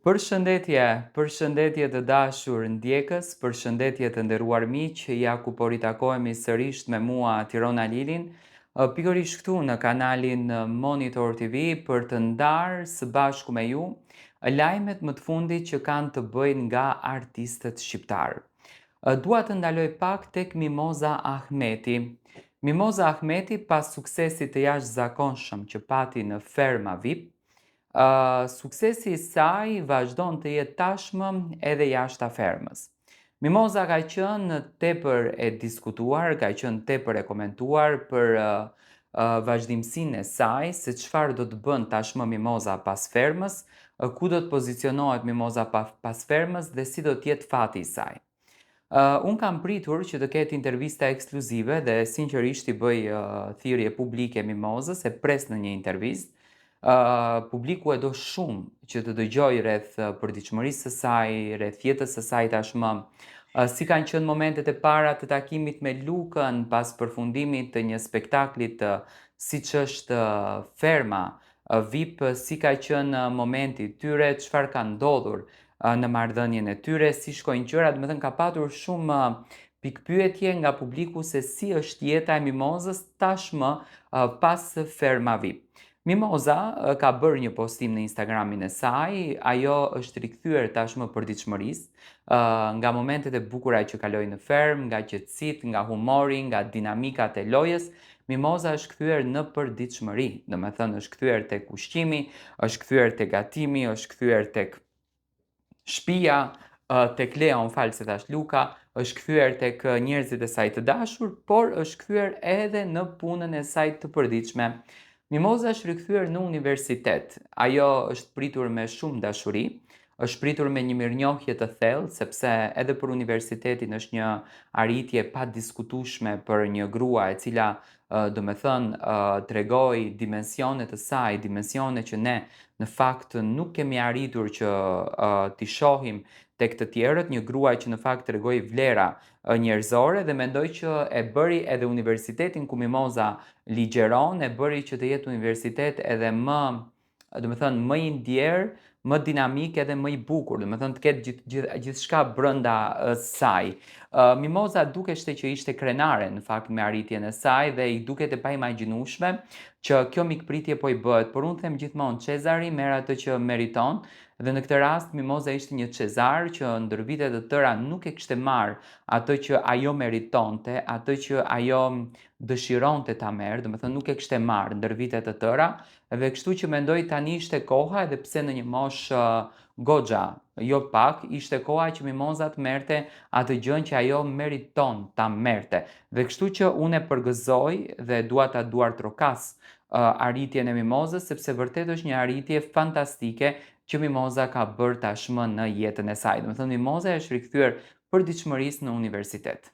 Përshëndetje, përshëndetje të dashur ndjekës, përshëndetje të nderuar miq, ja ku po ritakohemi sërisht me mua Tirona Lilin, pikërisht këtu në kanalin Monitor TV për të ndarë së bashku me ju lajmet më të fundit që kanë të bëjnë nga artistët shqiptarë. Dua të ndaloj pak tek Mimoza Ahmeti. Mimoza Ahmeti pas suksesit të jashtëzakonshëm që pati në Ferma VIP, Suksesi i saj vazhdon të jetë tashmë edhe jashtë fermës. Mimoza ka qenë tepër e diskutuar, ka qenë tepër e komentuar për vazhdimësinë e saj, se çfarë do të bën tashmë Mimoza pas fermës, ku do të pozicionohet Mimoza pas fermës dhe si do të jetë fati i saj. Unë kam pritur që të ketë intervista ekskluzive dhe sinqerisht i bëj thirrje publike Mimozës, e pres në një intervistë. Publiku e do shumë që të dëgjojë rreth përditshmërisë së saj, rreth jetës së saj tashmë. Si kanë qenë momentet e para të takimit me Lukën pas përfundimit të një spektakli të siç është Ferma VIP, si ka qenë momenti i tyre, çfarë ka ndodhur në marrëdhënien e tyre, si shkojnë gjërat, domethënë ka patur shumë pikëpyetje nga publiku se si është jeta e Mimozës tashmë pas Ferma VIP. Mimoza ka bërë një postim në Instagramin e saj, ajo është rikthyer tashmë përditshmërisë, nga momentet e bukura që kaloi në fermë, nga qetësitë, nga humori, nga dinamikat e lojës, Mimoza është kthyer në përditshmëri, domethënë është kthyer tek ushqimi, është kthyer tek gatimi, është kthyer tek shpia, tek Leo, më fal se thash Luka, është kthyer tek njerëzit e saj të dashur, por është kthyer edhe në punën e saj të përditshme. Mimoza është rikthyer në universitet. Ajo është pritur me shumë dashuri, është pritur me një mirënjohje të thellë, sepse edhe për universitetin është një arritje e padiskutueshme për një grua e cila, domethënë, tregoi dimensione të saj, dimensione që ne në fakt nuk kemi arritur që t'i shohim tek të tjerët, një grua që në fakt tregoi vlera njerëzore dhe mendoj që e bëri edhe universitetin ku Mimoza ligjeron, e bëri që të jetë universitet edhe më, domethënë, më i ndjerë, më dinamik edhe më i bukur, domethënë të ketë gjithë gjith, gjithçka brenda saj. Mimoza dukeshte që ishte krenare në fakt me arritjen e saj dhe i duket e paimagjinueshme që kjo mikpritje po i bëhet, por unë them gjithmonë Cezari merr atë që meriton dhe në këtë rast Mimoza ishte një Cezar që ndër vite të tëra nuk e kishte marrë atë që ajo meritonte, atë që ajo dëshironte ta merr, domethënë nuk e kishte marrë ndër vite të tëra dhe kështu që mendoj tani ishte koha edhe pse në një moshë goxha, jo pak, ishte koha që Mimoza të merrte atë gjënë që ajo meriton ta merrte. Dhe kështu që unë e përgëzoj dhe dua ta duartrokas arritjen e Mimozës sepse vërtet është një arritje fantastike që Mimoza ka bërë tashmë në jetën e saj. Domethënë Mimoza është rikthyer përditshmërisë në universitet.